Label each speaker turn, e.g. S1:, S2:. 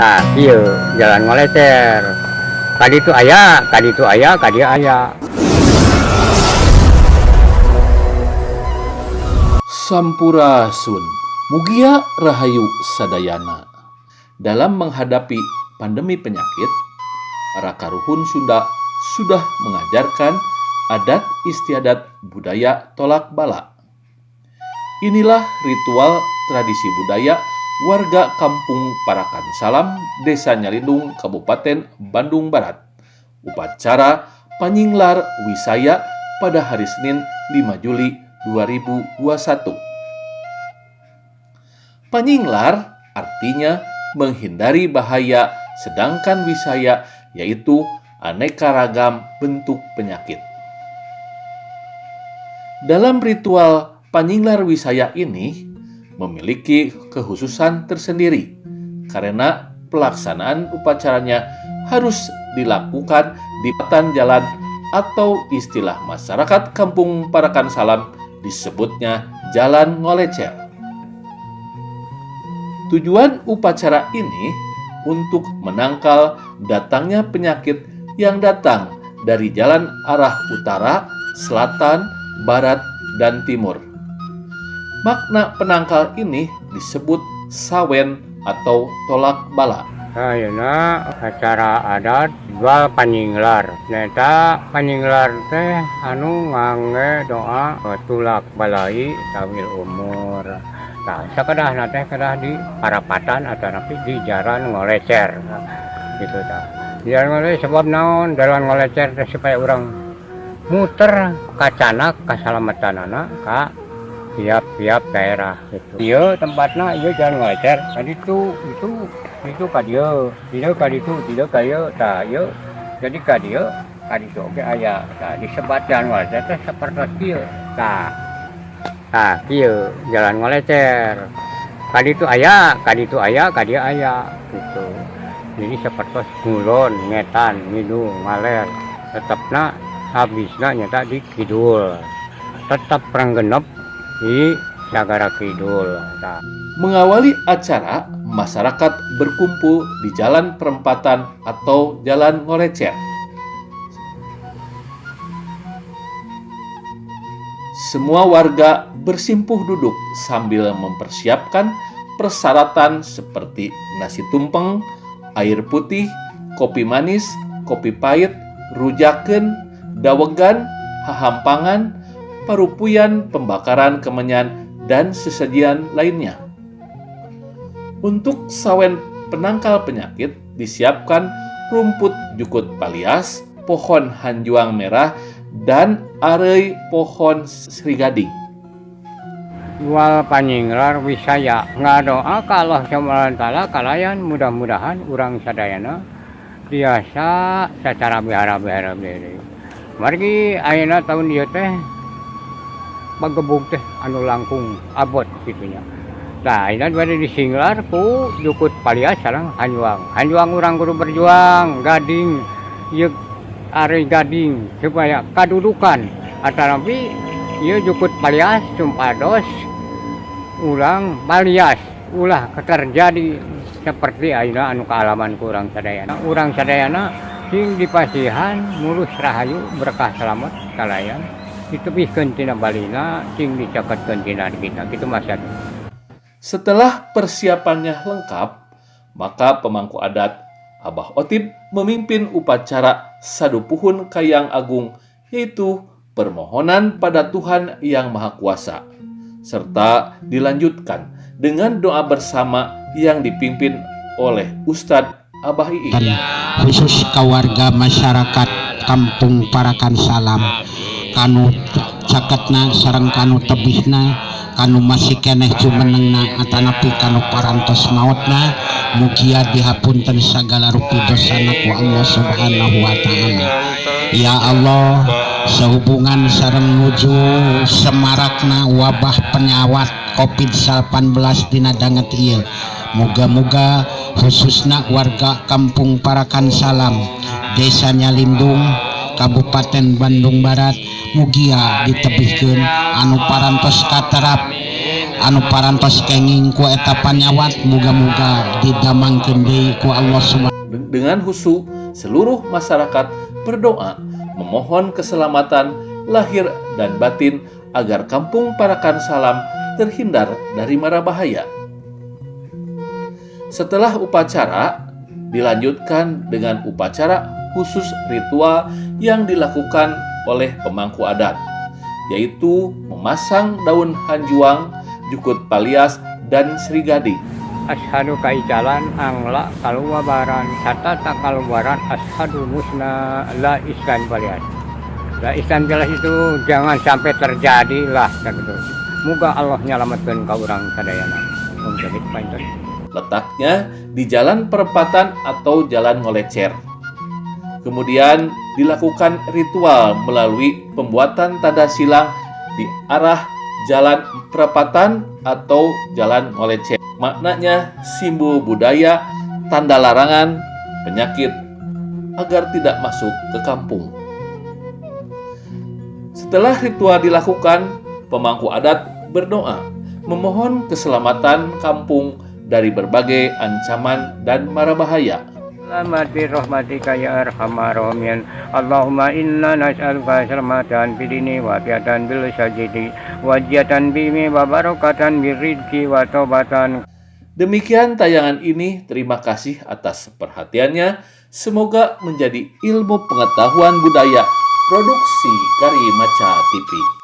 S1: Tah kieu jalan ngolecer. Ka ditu aya, ka ditu aya, ka dieu aya.
S2: Sampurasun, mugia rahayu sadayana. Dalam menghadapi pandemi penyakit, para karuhun Sunda sudah mengajarkan adat istiadat budaya tolak bala. Inilah ritual tradisi budaya warga Kampung Parakan Salam, Desa Nyalindung, Kabupaten Bandung Barat. Upacara Panyinglar Wisaya pada hari Senin 5 Juli 2021. Panyinglar artinya menghindari bahaya, sedangkan wisaya yaitu aneka ragam bentuk penyakit. Dalam ritual Panyinglar Wisaya ini memiliki kekhususan tersendiri karena pelaksanaan upacaranya harus dilakukan di perempatan jalan atau istilah masyarakat Kampung Parakan Salam disebutnya Jalan Ngolecer. Tujuan upacara ini untuk menangkal datangnya penyakit yang datang dari jalan arah utara, selatan, barat, dan timur. Makna penangkal ini disebut sawen atau tolak bala.
S1: Ayeuna acara adat jual panyinglar. Nyaeta panyinglar teh anu ngangge doa tulak balai tawil umur. Tah sakedahna teh kedah di parapatan atanapi di jalan ngolecer gitu tah. Jalan ngolecer sebab naon? Jalan ngolecer teh supaya urang muter kacanak kasalamatanana ka tiap-tiap daerah gitu. Ieu tempatna ieu jalan ngolecer ka ditu itu itu ka dieu, dieu ka ditu, dieu ka ieu, tah ieu jadi ka dieu ka ditu oge aya. Tah disebat jalan ngolecer teh sapertos kieu. Tah. Tah kieu jalan ngolecer. Ka ditu aya, ka ditu aya, ka dieu aya gitu. Jadi sapertos ngulon, ngetan, ngidul, ngaler, tetepna habisna nyaeta di kidul. Tetep renggenep di Sagara Kidul. Tah.
S2: Mengawali acara, masyarakat berkumpul di jalan perempatan atau jalan ngolecer. Semua warga bersimpuh duduk sambil mempersiapkan persyaratan seperti nasi tumpeng, air putih, kopi manis, kopi pahit, rujakeun, dawegan, hahampangan, parupuyan, pembakaran kemenyan, dan sesajian lainnya. Untuk sawen penangkal penyakit disiapkan rumput jukut palias, pohon hanjuang merah, dan areuy pohon srigading.
S1: Jual panyinglar wisaya ngadoa ka Allah Subhanahu wa taala kalayan mudah-mudahan urang sadayana biasa secara bihara-bihara deui. Margi ayeuna tahun ieu teh pagebug teh anu langkung abot kitu nya. Tah ayeuna bade disinglar ku jukut palias sareng hanjuang. Hanjuang urang kudu berjuang gading ieu areuy gading supaya kadudukan atanapi ieu jukut palias supados urang palias ulah terjadi seperti ayeuna anu kaalaman ku urang sadayana. Urang sadayana sing dipasihan mulus rahayu berkah selamat kalayan ditebihkeun tina balina sing dicokotkeun tina kita kitu Mas.
S2: Setelah persiapannya lengkap, maka pemangku adat Abah Otib memimpin upacara Sadupuhun Kayang Agung, yaitu permohonan pada Tuhan Yang Maha Kuasa, serta dilanjutkan dengan doa bersama yang dipimpin oleh Ustadz Abah Ii.
S3: Khusus ke warga masyarakat Kampung Parakan Salam kanu caketna sareng kanu tebihna kanu masih keneh jumenengna atanapi kanu parantos mautna mugia dihapunten sagala rupi dosana ku Allah Subhanahu wa taala. Ya Allah, sehubungan sareng nuju semarakna wabah penyawat COVID-19 dina danget ieu, muga-muga khususna warga Kampung Parakan Salam, Desa Nyalindung, Kabupaten Bandung Barat, mugia ditebihkeun anu parantos katerap Anu parantos kenging ku eta panyawat, muga-muga didamangkeun deui ku Allah Subhanahu.
S2: Dengan khusyuk, seluruh masyarakat berdoa memohon keselamatan lahir dan batin agar Kampung Parakan Salam terhindar dari mara bahaya. Setelah upacara, dilanjutkan dengan upacara khusus ritual yang dilakukan oleh pemangku adat, yaitu memasang daun hanjuang, jukut palias, dan srigading.
S1: Asyhadu kaicalan angla kaluwabaran satata kaluwaran asyhadu musna la islan palias. La islan palias itu jangan sampai terjadi lah gitu. Muga Allah nyalametkeun ka urang sadayana. Om jadi panten.
S2: Letaknya di jalan perempatan atau jalan ngolecer. Kemudian dilakukan ritual melalui pembuatan tanda silang di arah jalan perempatan atau jalan ngolecer. Maknanya simbol budaya, tanda larangan, penyakit agar tidak masuk ke kampung. Setelah ritual dilakukan, pemangku adat berdoa memohon keselamatan kampung dari berbagai ancaman dan mara bahaya.
S1: Selamat bi rahmatika ya arhamar rahimin. Allahumma inna nas'aluka salamatan fid dini wa afiatan bil sajidi wa jiyatan bimi wa barakatan birrizqi wa taubatan.
S2: Demikian tayangan ini, terima kasih atas perhatiannya. Semoga menjadi ilmu pengetahuan budaya produksi Kari Maca TV.